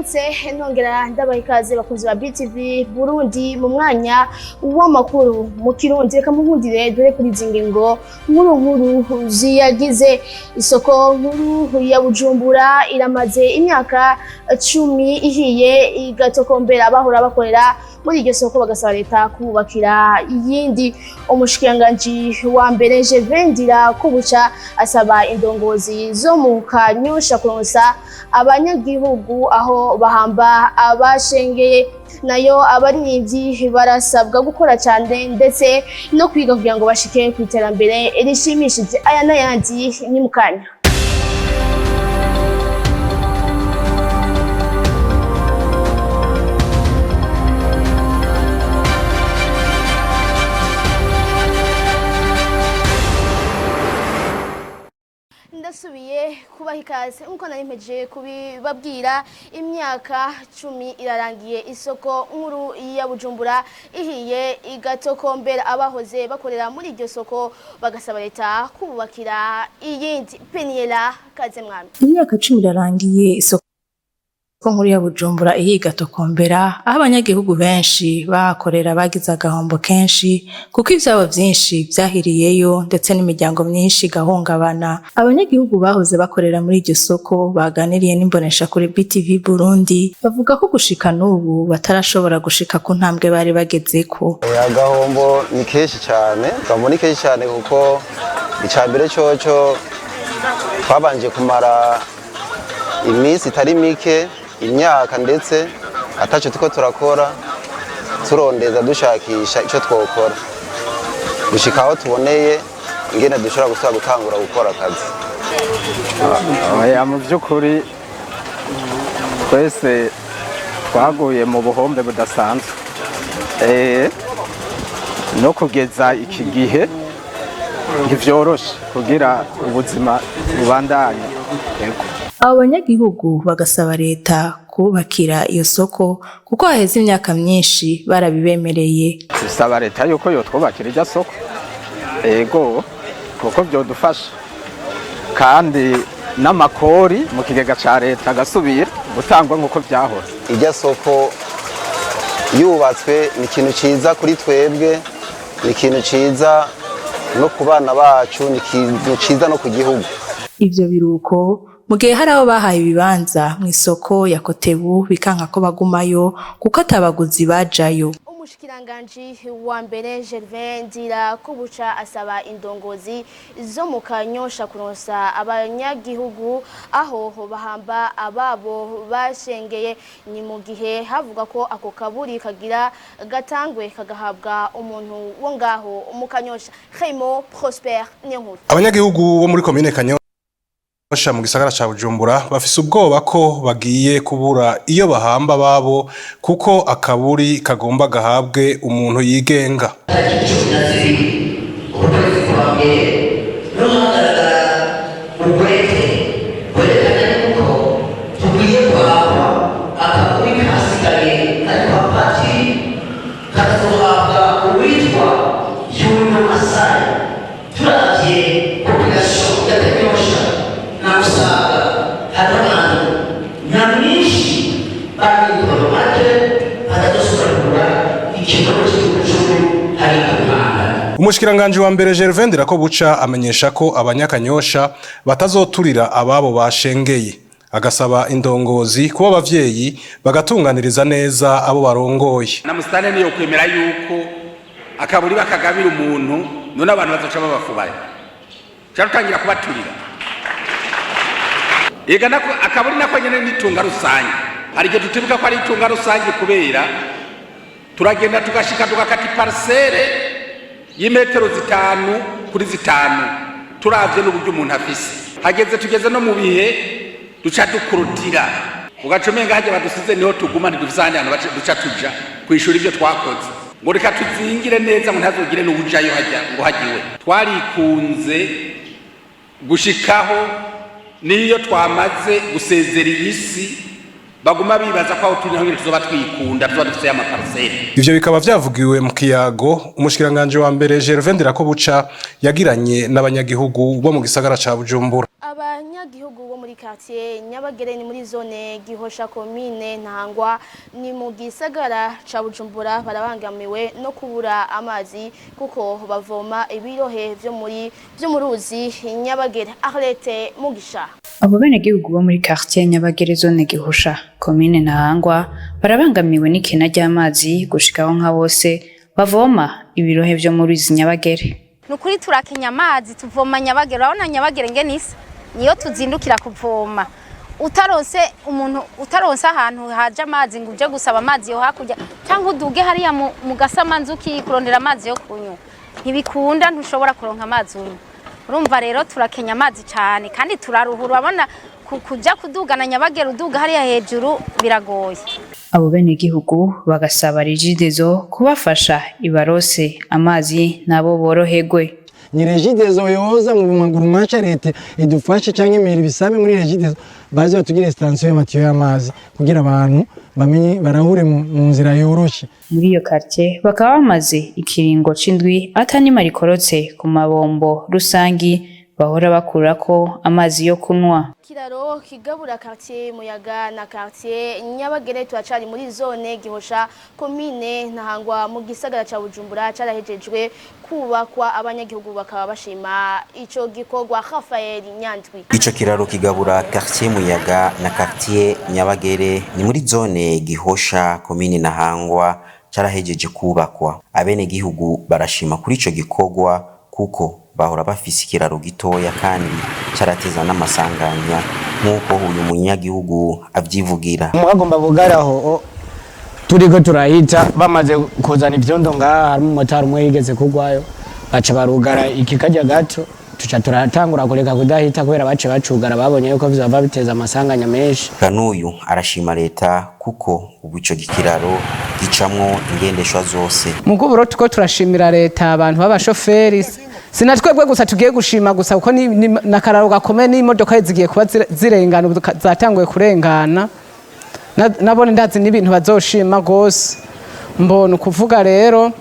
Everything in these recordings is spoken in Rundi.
Ndabaramutse nongera ndabaha ikaze bakunzi ba BTV Burundi mu mwanya w'amakuru mu Kirundi. Reka munkundire dore kuri izi ngingo nkuru nkuru ziyagize. Isoko nkuru ya Bujumbura iramaze imyaka 10 ihiye igatokombera, abahora bakorera muri iryo soko bagasaba leta kubakira iyindi. Umushikiranganji wa mbere Gervais Ndirakobuca asaba indongozi zo mu Kanyosha kuronsa abanyagihugu aho bahamba abashengeye. Nayo abaririmbyi barasabwa gukora cyane ndetse no kwiga kugira ngo bashike ku iterambere rishimishije. Aya n'ayandi ni mu kanya. Ndasubiye kubaha ikaze nk'uko nari mpejeje kubibabwira. Imyaka 10 irarangiye isoko nkuru ya Bujumbura ihiye igatokombera, abahoze bakorera muri iryo soko bagasaba leta kubakira iyindi. Peniela, kaze mwami. Imyaka 10 irarangiye isoko nkuru ya Bujumbura ihiye igatokombera, aho abanyagihugu benshi bahakorera bagize agahombo kenshi kuko ivyabo vyinshi vyahiriyeyo, ndetse n'imiryango myinshi igahungabana. Abanyagihugu bahoze bakorera muri iryo soko baganiriye n'imboneshakure BTV Burundi bavuga ko gushika n'ubu batarashobora gushika ku ntambwe bari bagezeko. Agahombo ni kenshi cyane, agahombo ni kenshi cyane kuko icya mbere coco twabanje kumara iminsi itari mike, imyaka ndetse, ataco turiko turakora, turondeza dushakisha ico twokora gushika aho tuboneye ingene dushobora gusubira gutangura gukora akazi. Oya, mu by'ukuri twese twaguye mu buhombe budasanzwe. No kugeza iki gihe ntivyoroshe kugira ubuzima bubandanye. Yego. Abo banyagihugu bagasaba leta kubakira iyo soko kuko haheze imyaka myinshi barabibemereye. Dusaba leta yuko yotwubakira irya soko, ego, kuko vyodufasha, kandi n'amakori mu kigega ca leta agasubira gutangwa nk'uko vyahora. Irya soko yubatswe ni ikintu ciza kuri twebwe, ni ikintu ciza no ku bana bacu, ni ikintu ciza no ku gihugu. Ivyo biruko mu gihe hari abo bahaye ibibanza mw'isoko ya Kotebu bikanka ko bagumayo kuko atabaguzi bajayo. Umushikiranganji wa mbere Gervais Ndirakobuca asaba indongozi zo mu Kanyosha kuronsa abanyagihugu aho bahamba ababo bashengeye. Ni mu gihe havuga ko ako kaburi kagira gatangwe kagahabwa umuntu wo ngaho mu Kanyosha. Raymond Prosper Niyonkuru. Abanyagihugu bo muri komine Kanyosha mu gisagara ca Bujumbura bafise ubwoba ko bagiye kubura iyo bahamba babo kuko akaburi kagomba gahabwe umuntu yigenga. Tariki 12 ukwezi kwa mbere niho hagaragara urwete rwerekana yuko tugiye kwakwa akaguri kasigaye ari kwa patiri, kazohabwa uwitwa Yunyo Masai. Turavye population ya Kanyosha na Musaga, hariho abantu nyamwinshi bari make batazosubira kugura ikigo cy'igihugu hari ku. Umushikiranganji wa mbere Gervais Ndirakobuca amenyesha ko abanyakanyosha batazoturira ababo bashengeye, agasaba indongozi kuba abavyeyi bagatunganiriza neza abo barongoye. Na musitani niyo kwemera yuko akaburi bakagabira umuntu, none abantu bazoca babafubaye ca rutangira kubaturira. Ega nako akaburi nako nyene n'itunga rusange. Hari igihe tutibuka ko ari itunga rusange kubera turagenda tugashika tugakata iparcelle y'imetero 5 kuri 5, turavye n'uburyo umuntu afise. Hageze tugeze no mu bihe duca dukurutira, ugaca umenga hajya badusize niho tuguma, ntidufise ahandi hantu duca tuja kwishura ibyo twakoze, ngo reka tuzingire neza ngo ntazogire n'uwujayo hajya ngo hagiwe. Twarikunze gushikaho niyo twamaze gusezera iyi si baguma bibaza ko aho turi naho nyene tuzoba twikunda, tuzoba dufise amaparcelles. Ivyo bikaba vyavugiwe mu kiyago umushikiranganji wa mbere Gervais Ndirakobuca yagiranye n'abanyagihugu bo mu gisagara ca Bujumbura. Abanyagihugu bo muri quartier Nyabagere, ni muri zone Gihosha, komine Ntahangwa, ni mu gisagara ca Bujumbura, barabangamiwe no kubura amazi kuko bavoma ibirohe vyo mu ruzi Nyabagere. Arlette Mugisha. Abo benegihugu bo muri quartier Nyabagere, zone Gihosha, komine Ntahangwa, barabangamiwe n'ikena ry'amazi gushikaho nka bose bavoma ibirohe vyo mu ruzi Nyabagere. Nukuri turakenya amazi, tuvoma Nyabagere. Urabona Nyabagere ngene isa, niyo tuzindukira kuvoma. Utaronse umuntu, utaronse ahantu haje amazi ngo uje gusaba amazi yo hakurya cyangwa uduge hariya mu Gasamanzuki kurondera amazi yo kunywa, ntibikunda, ntushobora kuronka amazi unywa. Urumva rero turakenya amazi cyane kandi turaruhura. Urabona kuja kudugana Nyabagere, uduga hariya hejuru biragoye. Abo benegihugu bagasaba Regideso kubafasha ibarose amazi nabo boroherwe. Ni Regideso yoza mu maguru maca, leta idufashe cyangwa imeri bisabe muri Regideso baze batugire station y'amatiyo y'amazi kugira abantu bamenye barahure mu nzira yoroshe. Muri iyo quartier bakaba bamaze ikiringo c'indwi atanima rikorotse ku mabombo rusangi bahora bakurako amazi yo kunywa. Kiraro kigabura quartier Muyaga na quartier Nyabagere, turacari muri zone Gihosha, komine Ntahangwa, mu gisagara ca Bujumbura, carahejejwe kubakwa, abanyagihugu bakaba bashima ico gikorwa. Rafael Nyandwi. Ico kiraro kigabura quartier Muyaga na quartier Nyabagere, ni muri zone Gihosha, komine Ntahangwa, carahejeje kubakwa. Abenegihugu barashima kuri ico gikorwa kuko bahora bafise ikiraro gitoya kandi carateza n'amasanganya, nk'uko uyu munyagihugu avyivugira. Mwagomba bugaraho turiko turahita bamaze kuzana ivyondo ngaha, harimo umumotari umwe yigeze kugwayo, baca barugara iki karya gato, tuca turatangura kureka kudahita kubera bace bacugara, babonye yuko vyova biteza amasanganya menshi. Kanuyu arashima leta kuko ubu ico kiraro gicamwo ingendeshwa zose. Muguburo tuko turashimira leta, abantu b'abashoferi, sina twebwe gusa tugiye gushima gusa kuko ni nakararo gakomeye, n'imodoka zigiye kuba zirengana ubu zatanguye kurengana. Nabone ndazi n'ibintu bazoshima gose. Mbona ukuvuga rero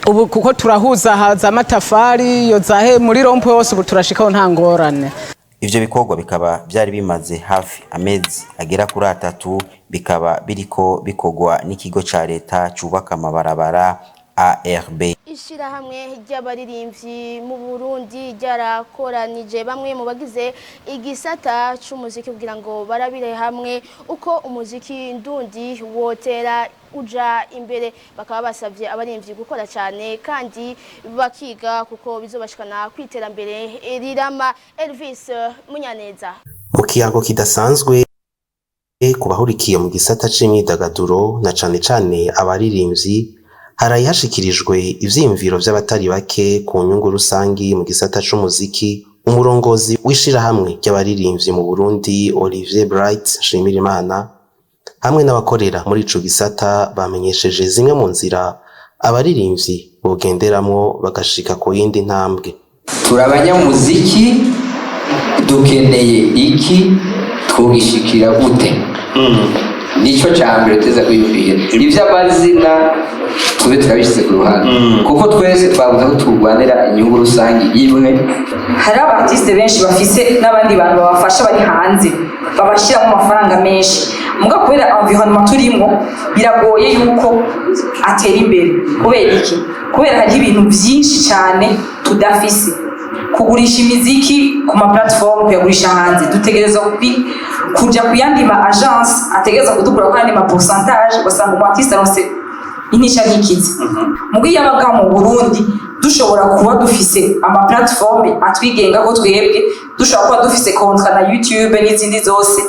ubu kuko turahuza haza amatafari yo zahe muri rond-point hose, ubu turashikaho nta ngorane. Ivyo bikorwa bikaba vyari bimaze hafi amezi agera kuri 3, bikaba biriko bikorwa n'ikigo ca leta cubaka amabarabara ARB. Ishirahamwe ry'abaririmbyi mu Burundi ryarakoranije bamwe mu bagize igisata c'umuziki kugira ngo barabire hamwe uko umuziki ndundi wotera uja imbere. Bakaba basavye abaririmbyi gukora cyane kandi bakiga kuko bizobashikana kwiterambere rirama. Elvis Munyaneza. Mu kiyago kidasanzwe ku bahurikiye mu gisata c'imyidagaduro na cane cane abaririmbyi, haraye hashikirijwe ivyiyumviro vy'abatari bake ku nyungu rusangi mu gisata c'umuziki. Umurongozi w'ishirahamwe ry'abaririmbyi mu Burundi, Olivier Bright Nshimirimana, hamwe n'abakorera muri ico gisata bamenyesheje zimwe mu nzira abaririmbyi bogenderamwo bagashika ku yindi ntambwe. Turi abanyamuziki, dukeneye iki? Twogishikira gute? Nicyo cya mbere tuza kwiyumvira. Iby'amazina tube turabishyize ku ruhande kuko twese twabuze ko turwanira inyungu rusange imwe. Hari aba artiste benshi bafise n'abandi bantu babafasha bari hanze, babashyiramo amafaranga menshi, muga kubera environnement turimo biragoye yuko atera imbere. Kubera iki? Kubera hariho ibintu byinshi cyane tudafise: kugurisha imiziki ku ma platform, kuyagurisha hanze, dutegerezwa kuja ku yandi ma agence ategereza kudukura ku yandi ma pourcentage, ugasanga umu artiste aronse intica ntikize. Muga iyo abaga mu Burundi dushobora kuba dufise ama platform atwigenga, ko twebwe dushobora kuba dufise contrat na YouTube n'izindi zose,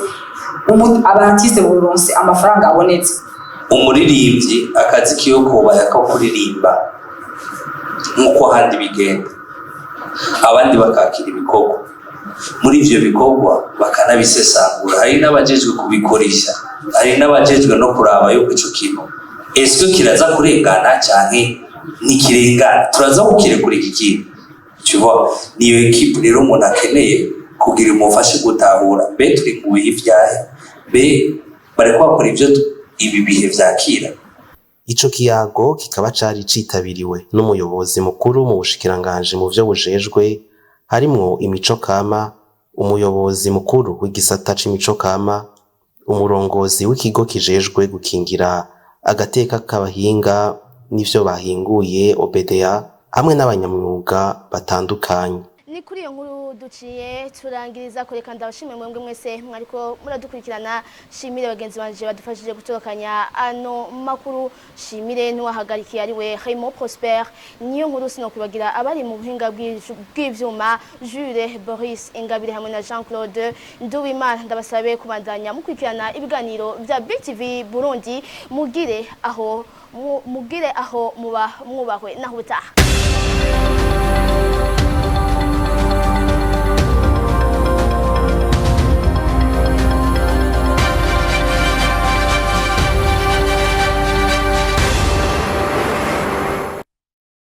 aba artiste boronse amafaranga abonetse. Umuririmbyi akazi kiwe kubaya ko kuririmba nk'uko ahandi bigenda, abandi bakakira ibikorwa, muri ivyo bikorwa bakanabisesangura. Hari n'abajejwe kubikoresha, hari n'abajejwe no kuraba yuko ico kintu ese kiraza kurengana canke ntikirengana, turaza kukirekura iki kintu, tu vois. Niyo équipe rero umuntu akeneye kugira imufashe gutahura mbe turi mu bihe ivyahe, mbe bariko bakora ivyo ibi bihe vyakira. Ico kiyago kikaba cari citabiriwe n'umuyobozi mukuru mu bushikiranganji mu vyo bujejwe harimwo imico kama. Umuyobozi mukuru w'igisata c'imico kama, umurongozi w'ikigo kijejwe gukingira agateka k'abahinga n'ivyo bahinguye OBDA, hamwe n'abanyamwuga batandukanye. Ni kuri iyo nkuru duciye turangiriza. Kureka ndabashimiye mwebwe mwese mwariko muradukurikirana, shimire bagenzi banje badufashije gutokanya ano makuru, shimire n'uwahagarikiye ari we Raymond Prosper niyo nkuru. Sinokwibagira abari mu buhinga bw'ivyuma, Jules Boris Ingabire hamwe na Jean Claude Nduwimana. Ndabasabe kubandanya mukurikirana ibiganiro bya BTV Burundi. Mugire aho muba mwubahwe, naho ubutaha.